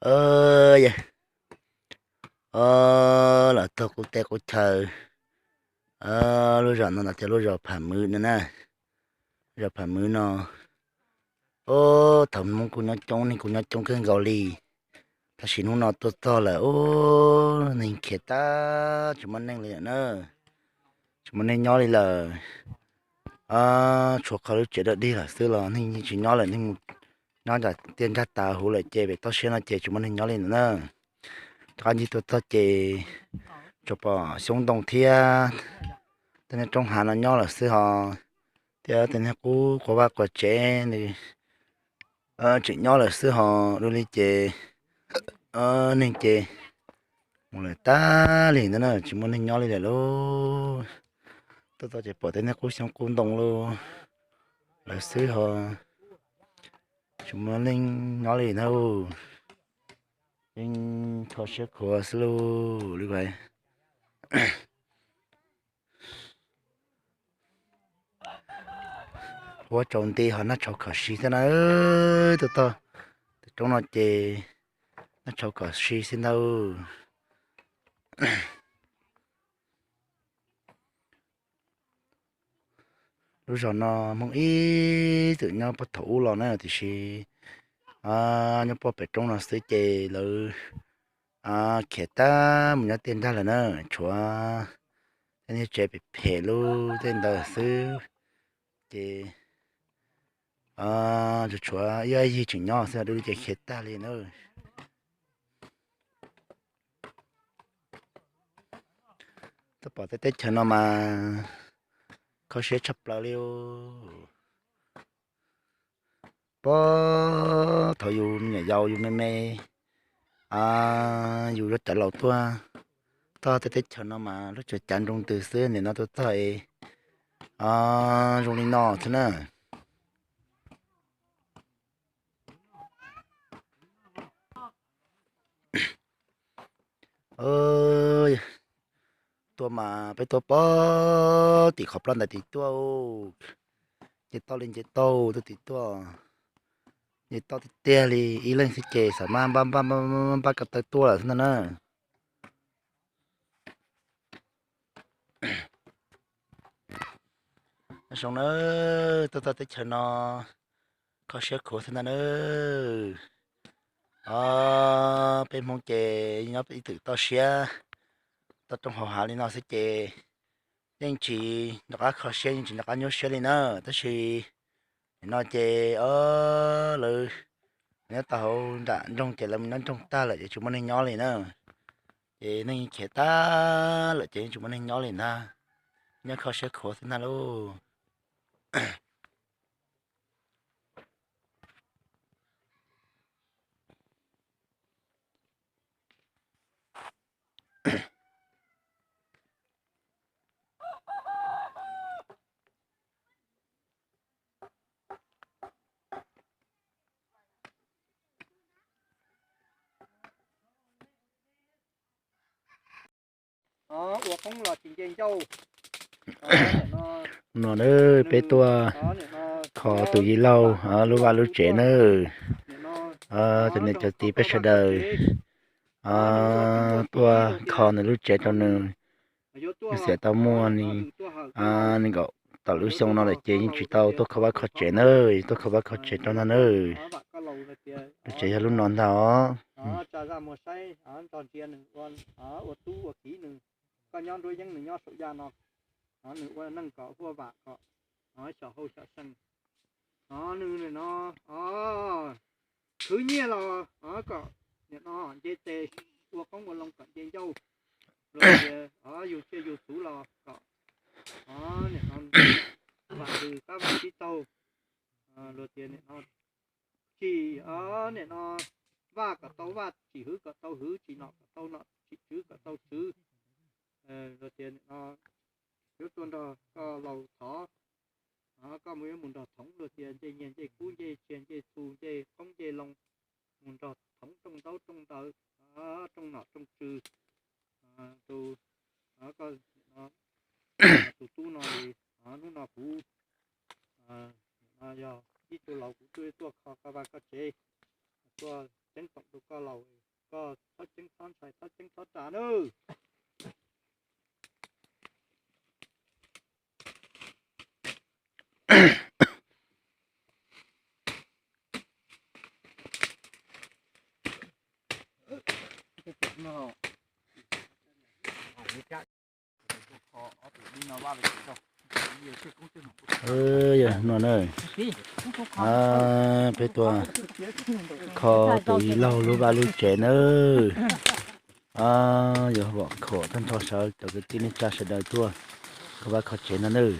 Yog, lawv tog qub teb qub chaw, lub zos no tias lub zos Pham Mwv no na. Zos Pham Mwv no, thaum Hmoob kuj nyob coob, neeg kuj nyob coob kawg nkaus li. Tab sis hnub no tuaj txog lawm, ub, neeg khiav tag, tsis muaj neeg li lawm na. Tsis muaj neeg nyob li lawm. Tshuav qhov lub tsev dog dig lawm xwb los neeg yeej tsis nyob lawm, neeg mus nyob nram tiaj nrag tas huv lawm ces pem toj siab no ces tsis muaj neeg nyob li lawm na. Rov qab ncig tuaj txog ces tsuas pom xyoob ntoo thiab tej niag roob hav no nyob lawm xwb hos, thiab tej niag qub quas vaj quas tsev nws tseem nyob lawm xwb hos, dua li ces neeg ces mus lawm tag li ntawd na, tsis muaj neeg nyob li lawm lauj. Tuaj txog ces pom tej niag qub xyoob qub ntoo lawm xwb hos, tsis muaj neeg nyob li na. Yeej kho siab khuav xwb lauj li. Huab tsaus nti hos nag tshauv khov si thiab na. Tuaj txog tej roob no ces nag tshauv khov si xwb ntag. Lub zos no Hmoob ib txwm nyob puag thaum ub los na, tiam sis nyob puag pem roob no xwb ces lawv khiav tag mus nyob tiaj nrag lawm na. Tshuav tej niag tsev phem phem lub tej ntawd xwb, ces tshuav ib yig tseem nyob xwb, dua li ces khiav tag li na. Tuaj pom tej teb chaws no mas kho siab tshaj plaws li. Puag thaum yus me nyuam yaus yus me me, yus yuav cov laus tuaj txog tej teb chaws no mas lub tsev cav nroo ntws xwb, nim no tuaj txog es zoo li no xwb na. Tuaj mas peb tuaj pog tim qhov plab ntawd tim tuaj, nce toj li nce toj tuaj tim tuaj, nce toj tiag tiag li, ib leeg xwb ces xav mas npaj npaj npaj ko taw tuaj lawm xwb ntag na. Zoo na, tuaj txog teb chaws no kho siab khuav xwb ntag na. Peb Hmoob ces nyob ib txwm toj siab, toj roob hauv hav li no xwb ces yeej tsis nco qab kho siab, yeej tsis nco qab nyuaj siab li na. Tab sis nim no ces lawv nyob tau hauv nram nroog ces lawv mus nyob nroog tag lawm ces tsis muaj neeg nyob li na. Ces neeg khiav tag lawm ces yeej tsis muaj neeg nyob li ntag. Nyob kho siab khuav xwb ntag lauj. No na, peb tuaj kho tus yij laug lub vaj lub tsev na. Cov niam cov txiv peb sawv daws tuaj kho nws lub tsev rau nws. Nws xiam tau muaj nees nkaum tawm lub xyoo no lawm ces yeej tsis tau tuaj kho vaj kho tsev na, tuaj kho vaj kho tsev rau ntag na. Lub tsev yog lub no ntag os. Tsa zaj muag saib, nrog ntsia nws ua tub ua kiv nws, koj nyob nruab yeeb nws nyob saum yaj no, nws ua neej kom huaj vam kom xyom hau xyom sees. Nws no khwv nyiaj los kom nim no nce tes ua qoob ua loo kom nce ncauj, los tias yug tsiaj yug txhuv los kom nim no vam ntws qab vam tib taug, los tias nim no tsim nim no vaj kom tau vaj, tsim hwv kom tau hwv, tsim nom kom tau nom, tsim tswv kom tau tswv. Los tias nim no yuav tuaj nrog koj laus thov, koj mus yuav mus nrog thoov, los tias ncej nyiaj ncej kub ncej tsiaj ncej txhu ncej qoob ncej loo, mus nrog thoov rooj ntaub rooj ntawv, rooj nom rooj tswv. Tus, koj tus tub no li, hnub no kuv yog ib tug laus kuv tuaj kho koj vaj koj tsev, tuaj ceeb toom rau koj laus, koj txhob ceeb txhob ntshai, txhob ceeb txhob ras nawb. Yog no na, peb tuaj kho tus yij laug lub vaj lub tsev nawb. Yog vam khom tag nrho sawv cov kwv tij neej tsa sawv daws tuaj kho vaj kho tsev no nawb.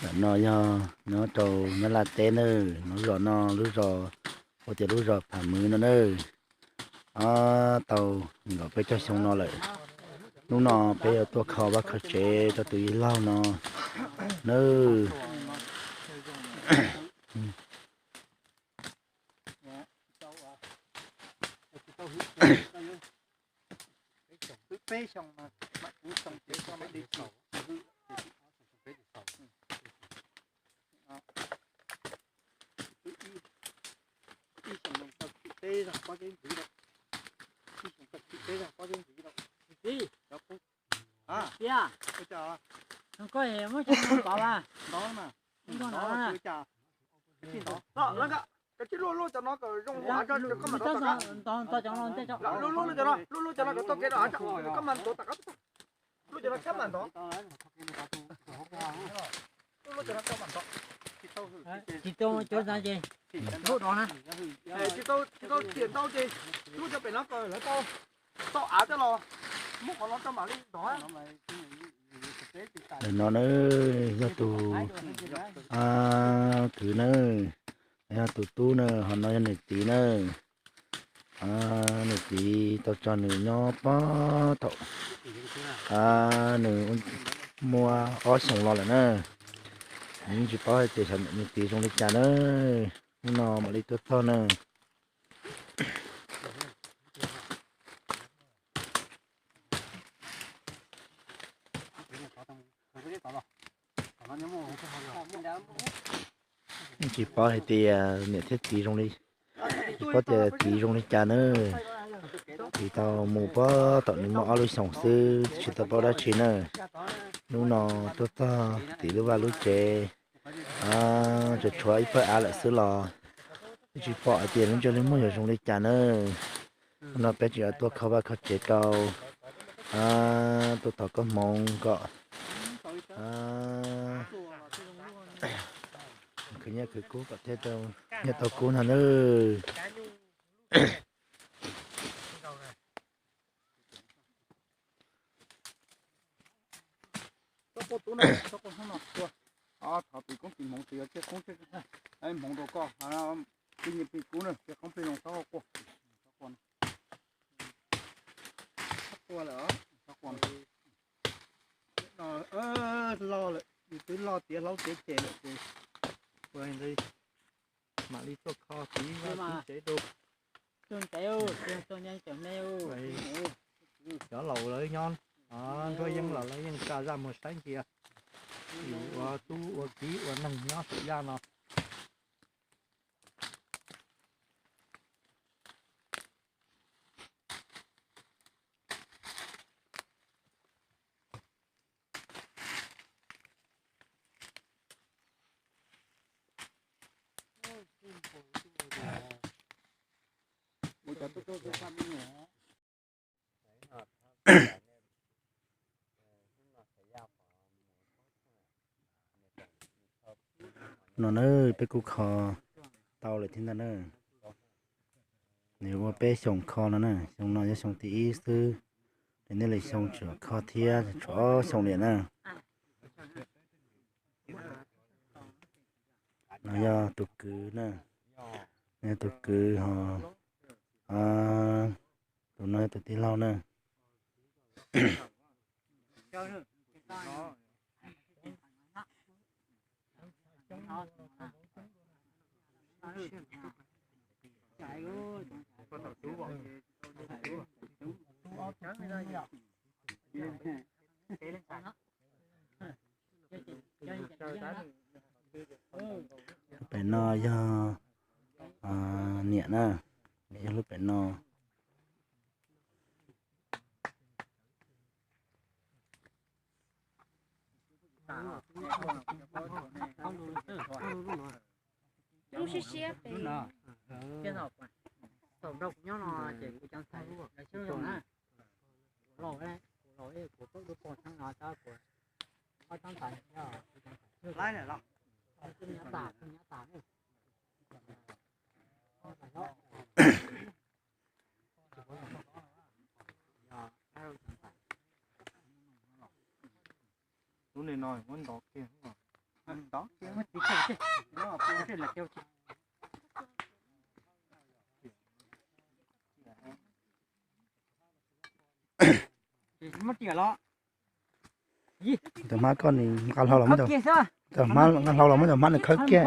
Ntawm no yog nyob rau Nyab Laj teb nawb, lub zos no lub zos hu tias lub zos Pham Mwv no nawb. Tau nkaus peb caug xyoo no lawm. Hnub no peb yuav tuaj kho vaj kho tsev rau tus yij laug no nawb. Koj muab cov no kov a. Koj tsis luaj luaj cov no kom zoo, luaj luaj cov no, luaj luaj cov no kom tau kev rau, koj mam ntov tom qab, luaj cov no kab mam ntov. Tsis tau cov no ces luaj dov na. Tsis tau, tsis tau tiam ntau ces luaj cov pem no kom lawv tau, tau av coj los muab qhov no rau mam li ntov. Ntawm no na yog tus kwv na, yog tus tub na, ho no yog niam txiv na. Niam txiv tau tso nws nyob puag thaum nws muaj ob xyoos los lawm na. Nws yeej tsis paub hais tias xyov niam txiv zoo li cas na. Hnub no mam li tuaj txog na. Yeej tsis paub hais tias niam thiab txiv zoo li, tsis paub tias txiv zoo li cas na. Txiv tau mus puag thaum nws muaj ob lub xyoos xwb, tsis tau paub dab tsi na. Hnub no tuaj txog txiv lub vaj lub tsev, tsuas tshuav ib pawg av lawm xwb los yeej tsis pom hais tias lub ntsej lub muag yuav zoo li cas na. Hnub no peb tseem yuav tuaj kho vaj kho tsev rau, tuaj thov koob hmoov kom khwv nyiaj khwv kub kom thiaj tau nyiaj tau kub no nawb. Thov tim koob tim hmoov, tsis yog tiaj koob tiaj hmoov rau koj, plig nyiaj plig kub na, tiaj koob plig zoo txhob quaj. Loj lawm, yus twb loj tiav hlob tiav ceg lawm ces mam li tuaj kho txiv vaj txiv tsev rau cov laus lawv nyob, Ntsuab Yeeb los lawv yeej tsa zaj muag saib ntsia yus ua tub ua kiv ua neeg nyob saum yaj no. No na, peb kuj kho tau lawm thiab ntag na. Nws ua peb xyoos kho no na, xyoo no yog xyoo thib ib xwb. Nws niaj li xyoo tseem kho thiab, tshuav ob xyoo li na. No yog tus kwv na, no yog tus kwv ho, tus no yog tus tij laug na. Pem no yog niam na, niam yog lub pem no. Lub siab siab pem. Thaum nrog kuv nyob no ces kuv cov ntxhais lawv xyoob zoo na. Kuv laus, kuv laus, kuv paub lub pog xyoob no tab kuv ob cov ntxhais, kuv cov ntxhais, kuv nyav tas, kuv nyav tas. Lub niag no muab ntov kiag, ntov kiag, muab txiv kiag, muab riam los. Cov hmab koj nws nqa hlau los, cov hmab nqa hlau los muab cov hmab nws khawb kiag.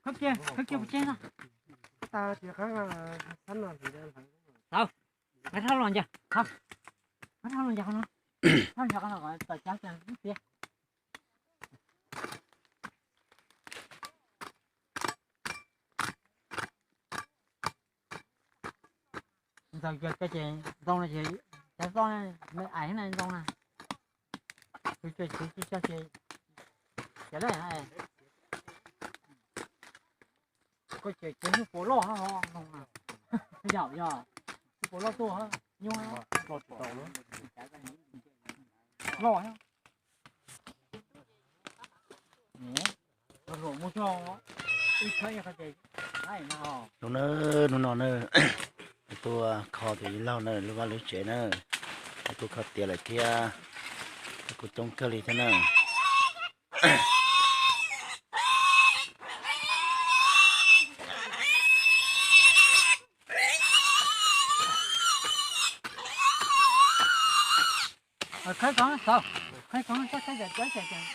Khawb kiag, khawb kiag puas tseg no? Tau, nqa rau los ncag, nqa rau los ncag qhov no, rau ncag qhov no kom tawm tsab ib tiag. Ntxaws kiag ces ntoo no ces cov toj me ais na ntoo na. Tus coj tsis coj ces cov lej koj ces ces hnub puas loj ho no na. Yam yog hnub puas loj tuaj nyuj loj tsis tau loj. Hnub na, hnub no na, tuaj kho tus yawg laug na lub vaj lub tsev na, tuaj kho tiav lawm thiab, kuj coob kawg li thiab na. Khawb koov, khawb koov, khawb koov, khawb koov.